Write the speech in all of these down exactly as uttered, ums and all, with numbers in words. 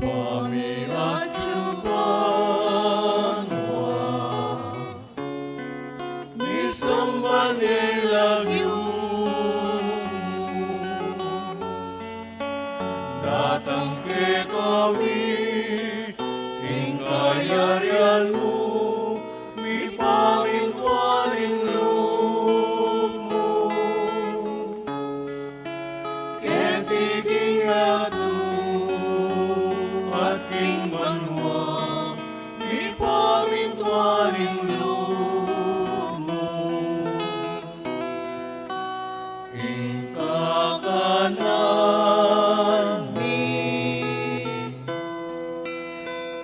Pamiatsu banua, misamban ya ing lagyu mu. Datang kekami ing kayarian mu, mipamintuan ing lub mu keti king yatu at king banua. Mipamintuan ing lub mu. Ing kakanan mi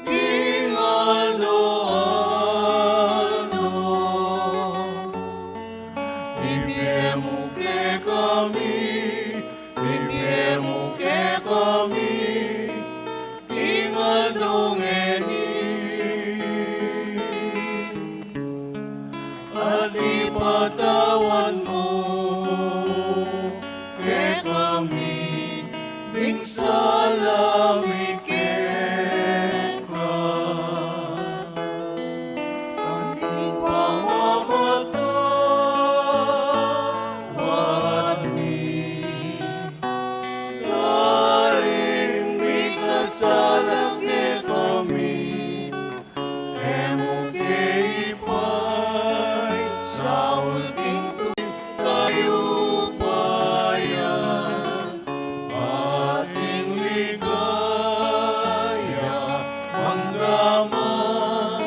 king aldo-aldo, ibie mu kekami, ibie mu kekami king aldo ngeni. At ipatawad mu kekami ding sala mi keka, anti pamamatawad mi karing mikasala kekami. E mu ke ipaisaul king tubig ning kayupayan, at ing ligaya mangga man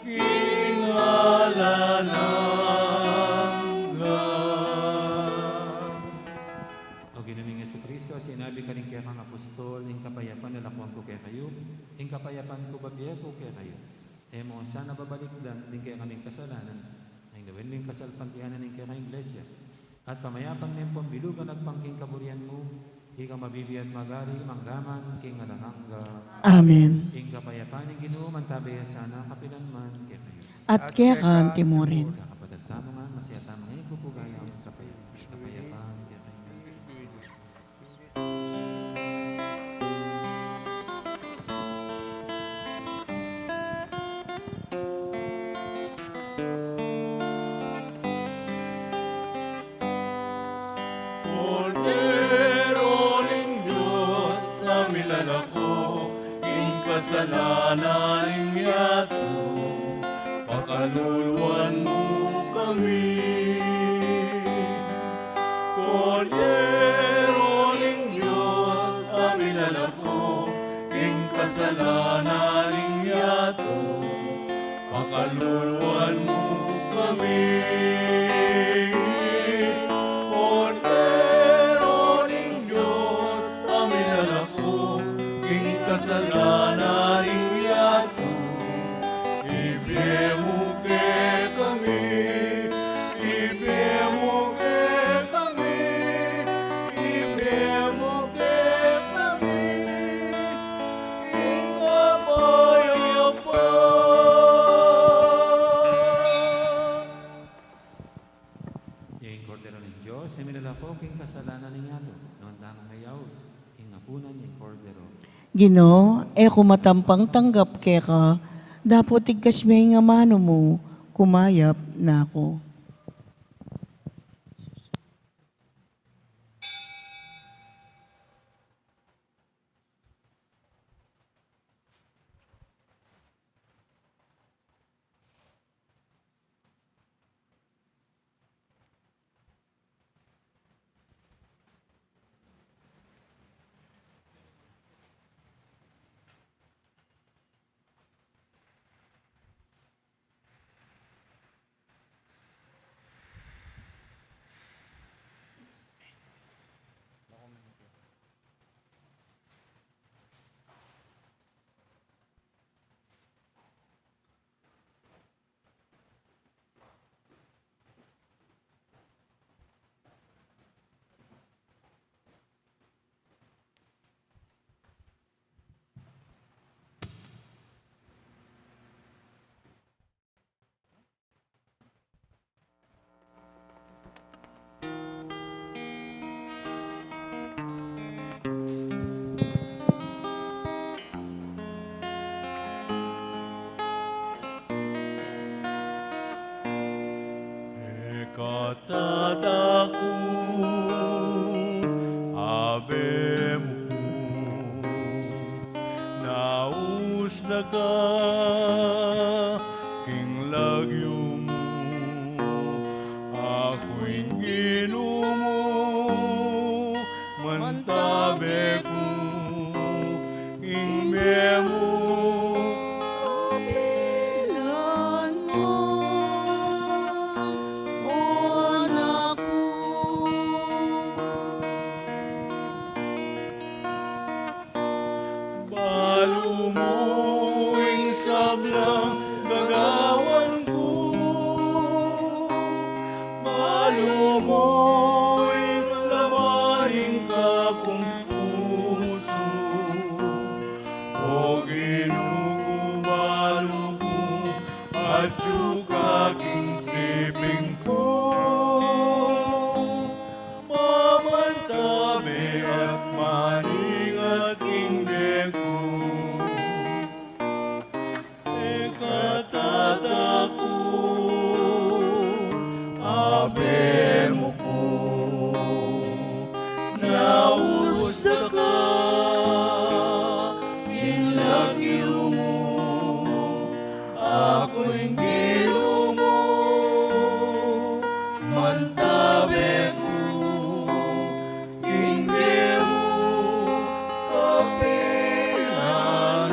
king alang angga. O Ginu ming Jesucristo, sinabi mu karing kekang apostol, ing kapayapan lakuan ku kekayu, ing kapayapan ku babie ku kekayu. E mu sana babalikdan ding kekaming kasalanan, nune lawen mu ing kasalpantayanan ning kekang Iglesia, at pamayapan me ampon bilugan agpang king kaburian mu, ika a mabibie at magari mangga man king alang angga. Amen. Ing kapayapan ning Ginu mantabe ya sana kapilan man kekayu. At keka anti murin. Kapatad tamu ngan, masaya tamu ngan ipupugay ing kapaya-, kapayapan kekayu. Kordero ning Dios, a milalako king kasalanan ning yatu, pakaluluan mu kami. Kordero ning Dios, a milalako king kasalanan ning yatu, pakaluluan mu kami. Kordero ning Dios, a milalako king kasalanan ning yatu, ibie mu kekami, ibie mu kekami, ibie mu kekami ing kapayapan. Ing Kordero ning Dios, a milalako king kasalanan ning yatu, nuan tamung mayaus king apunan ning Kordero. Ginu, e ku matampang tanggap keka, dapot igkas me ing amanu mu, kumayap na ku. Tataku, Abe mu ku, nausda ka king lagyu mu, aku ing Ginu mu, mantabe ku king bie mu, kapilan man, o anak ku. Balu mu ing sablang gagawan ku, balu mu ing laman ning kakung pusu. O Ginu ku, balu ku, atyu ka king siping ku. Mamantabe at maningat king bie ku. E ka tataku, Abe mu ku, nausda ka king lagyu mu, aku ing Ginu mu, mantabe ku king bie mu, kapilan man,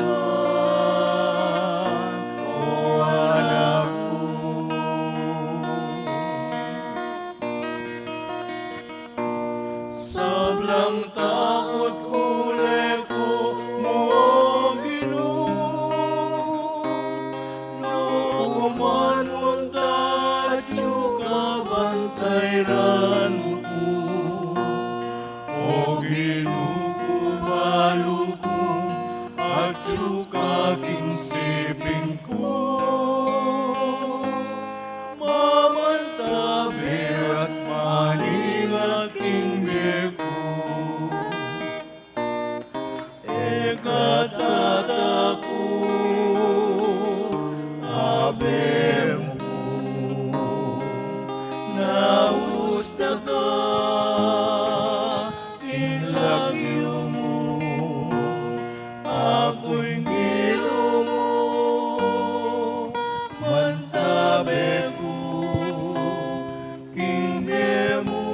o anak ku. Sablang takut ku, leku mu, o Ginu, nu ku man munta, atyu ka ban tairan mu ku. O Ginu ku, balu ku, atyu ka king siping ku. Mamantabe at maningat king bie ku. E ka tataku, Abe mu ku, nausda ka king lagyu mu, aku ing Ginu mu, mantabe ku king bie mu,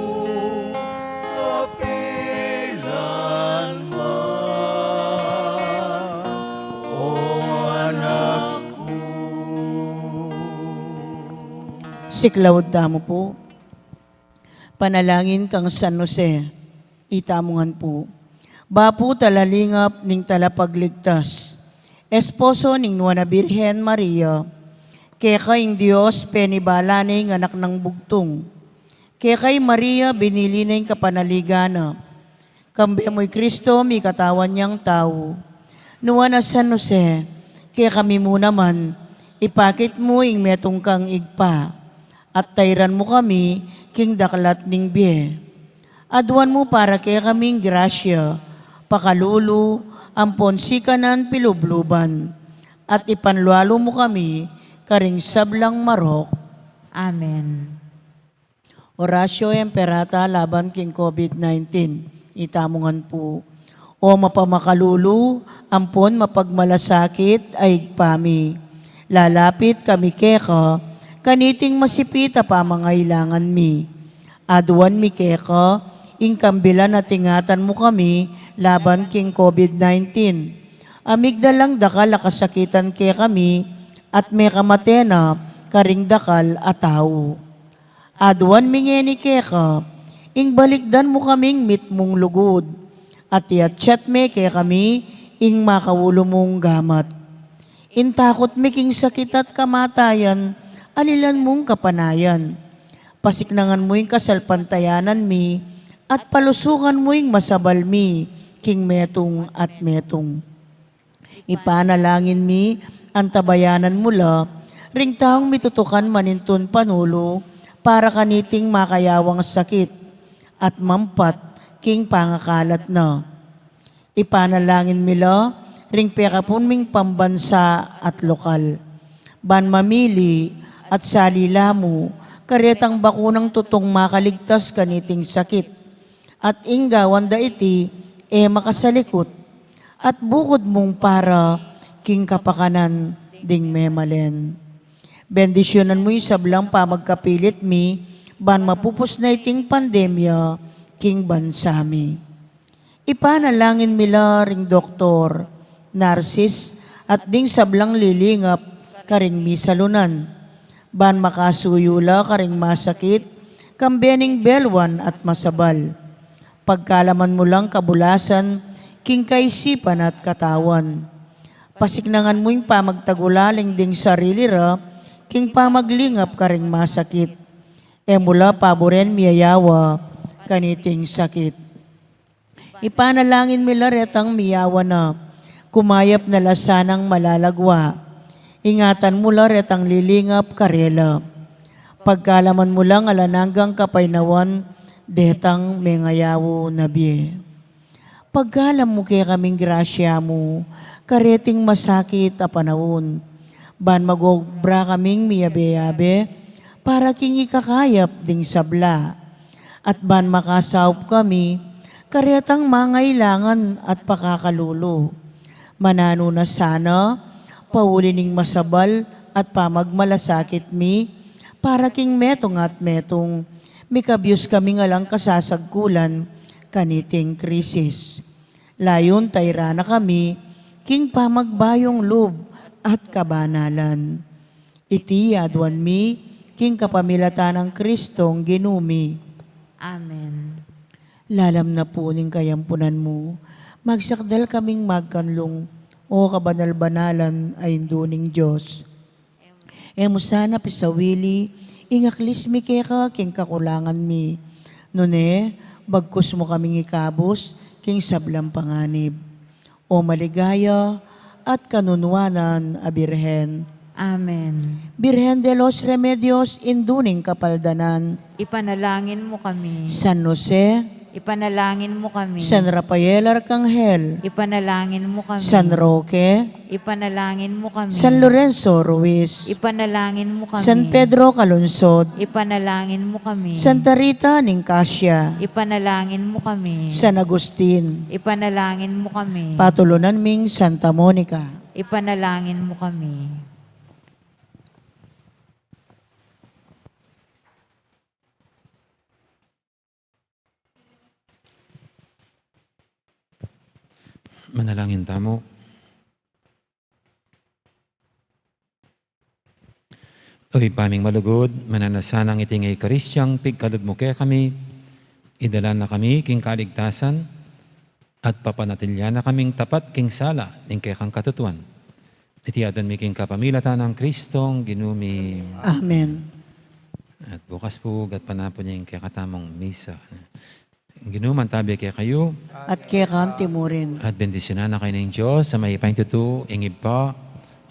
kapilan man, o anak ku. Siklaud tamu pu. Panalangin kang San Jose. Itamu ngan pu. Bapu talalingap ning talapagligtas, esposo ning Nuan a Birhen Maria, keka ing Dios penibala ne ing anak nang bugtung. Keka i Maria binili ne ing kapanaligan na. Kambe mu i Kristo, mikatawan yang tau. Nuan a San Jose, kekami mu naman ipakit mu ing metung kang Ibpa, at tairan mu kami king daklat ning bie. Aduan mu para kekami ing grasya, pakalulu, ampon sikanan pilubluban, at ipanlualu mu kami karing sablang marok. Amen. Oratio Imperata laban king COVID nineteen. Itamu ngan pu. O mapamakalulu ampon mapagmalasakit a Ibpa mi, lalapit kami keka kaniting masipit a pamangailangan mi. Aduan mi keka ing kambilan at ingatan mu kami laban king COVID nineteen. A migdalang dakal a kasakitan kekami at mekamate na karing dakal a tau. Aduan mi ngeni keka, ing balikdan mu kaming mitmung lugud, at iatsat me kekami ing makaulu mung gamat. Ing takut mi king sakit at kamatayan, alilan mung kapanayan. Pasiknangan mu ing kasalpantayanan mi, at palusukan mu ing masabal mi king metung at metung. Ipanalangin mi, antabayanan mu la ring taung mitutukan manintun panulu para kaniting makayawang sakit at mampat king pangakalat na. Ipanalangin mi la ring pekapun ming pambansa at lokal, ban mamili at sali la mu karetang bakunang tutung makaligtas kaniting sakit. At ing gawan da iti e makasalikut, at bukud mung para king kapakanan ding memalen. Bendisyunan mu ing sablang pamagkapilit mi, ban mapupus na iting pandemya king bansa mi. Ipanalangin mi la ring doktor, narsis, at ding sablang lilingap karing misalunan, ban makasuyu la karing masakit, kambe ning beluan at masabal. Pagkalaman mu lang kabulasan king kaisipan at katawan. Pasiknangan mu ing pamagtagulaling ding sarili ra king pamaglingap karing masakit. E mu la paburen miyayawa kaniting sakit. Ipanalangin mi la retang miyawa na, kumayap na la sanang malalagwa. Ingatan mu la retang lilingap karela. Pagkalaman mu lang alang anggang kapaynawan detang mengayaw na bie. Pagkalam mu kekaming grasya mu kareting masakit a panaun, ban magobra kaming miyabe-yabe para king ikakayap ding sabla, at ban makasaup kami karetang mangailangan at pakakalulu. Mananu na sana, pauli ning masabal at pamagmalasakit mi, para king metung at metung, mikabyus kaming alang kasasagkulan kaniting krisis. Layun tairan na kami king pamagbayung lub at kabanalan. Iti aduan mi king kapamilatan nang Kristong Ginu mi. Amen. Lalam na pu ning kayampunan mu, magsakdal kaming magkanlung, O kabanal-banalan a Indu ning Dios. E mu sana pisawili ing aklis mi keka king kakulangan mi, nune bagkus mu kaming ikabus king sablang panganib. O maligaya at kanunuanan a Birhen. Amen. Birhen de los Remedios, Indu ning Kapaldanan. Ipanalangin mu kami. San Jose. Ipanalangin mu kami. San Rafael Arcangel. Ipanalangin mu kami. San Roque. Ipanalangin mu kami. San Lorenzo Ruiz. Ipanalangin mu kami. San Pedro Calungsod. Ipanalangin mu kami. Santa Rita ning Cascia. Ipanalangin mu kami. San Agustin. Ipanalangin mu kami. Patulunan ming Santa Monica. Ipanalangin mu kami. Manalangin tamu. O Ibpa ming malugud, mananu na sanang iting Eukaristiang pigkalub mu kekami, idala na kami king kaligtasan, at papanatilian na kaming tapat king sala ning kekang katutuan. Iti aduan mi king kapamilatan nang Kristong Ginu mi. Amen. At bukas pu, gatpanapun ya ing kekatamung misa. Ing Ginu mantabi kekayu. At keka mu rin. At bendisyunan na kayu ning Dios a mayupaya king tutu, ing Ibpa,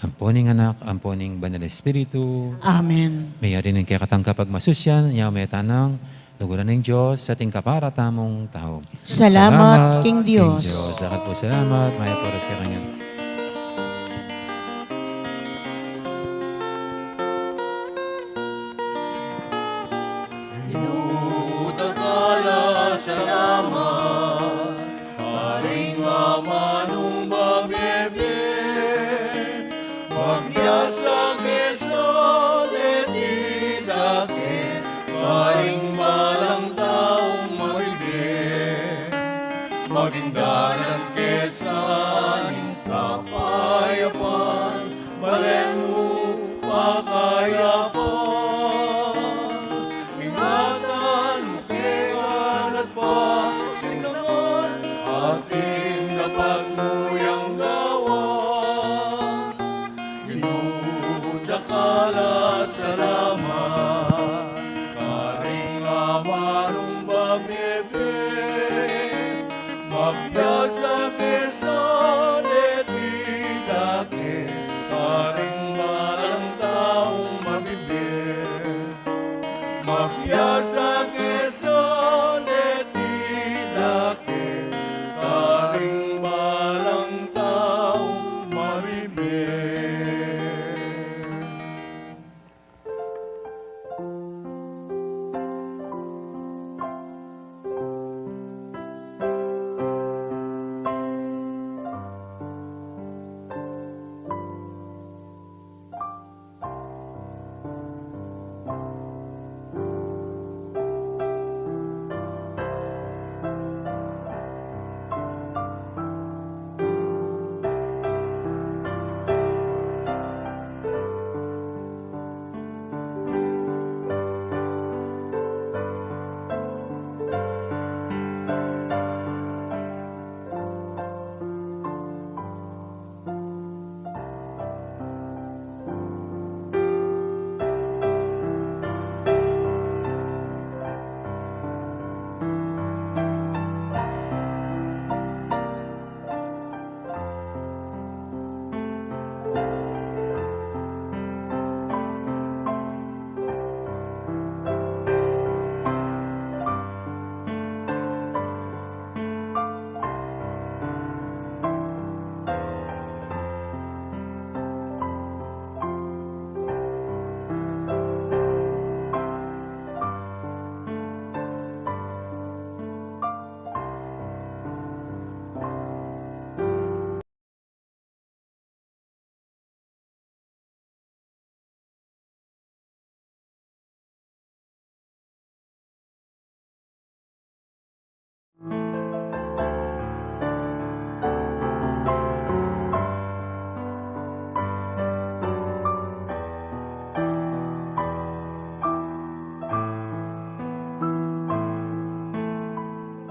ampo ning Anak, ampo ning Banal Espiritu. Amen. Meyari ning kekatang kapagmasusyan, ya meta nang luguran ning Dios, at ing kapara tamung tau. Salamat king Dios. Salamat king Dios. Dapat pu salamat, mayap a oras kekanyan. Ginu, dakal a salamat, karing amanung mabibie, mabiasa kesa deti dakit, karing balang taung mabibie, maging dalan kesa ning kapayapan, balen mu pakayapan. Ingatan mu keka at pasinangan, atin dapat mu yang gawan. Ginu, dakal a salamat, karing amanung mabibie, mabiasa kesa deti dakit, karing balang taung mabibie, mabiasa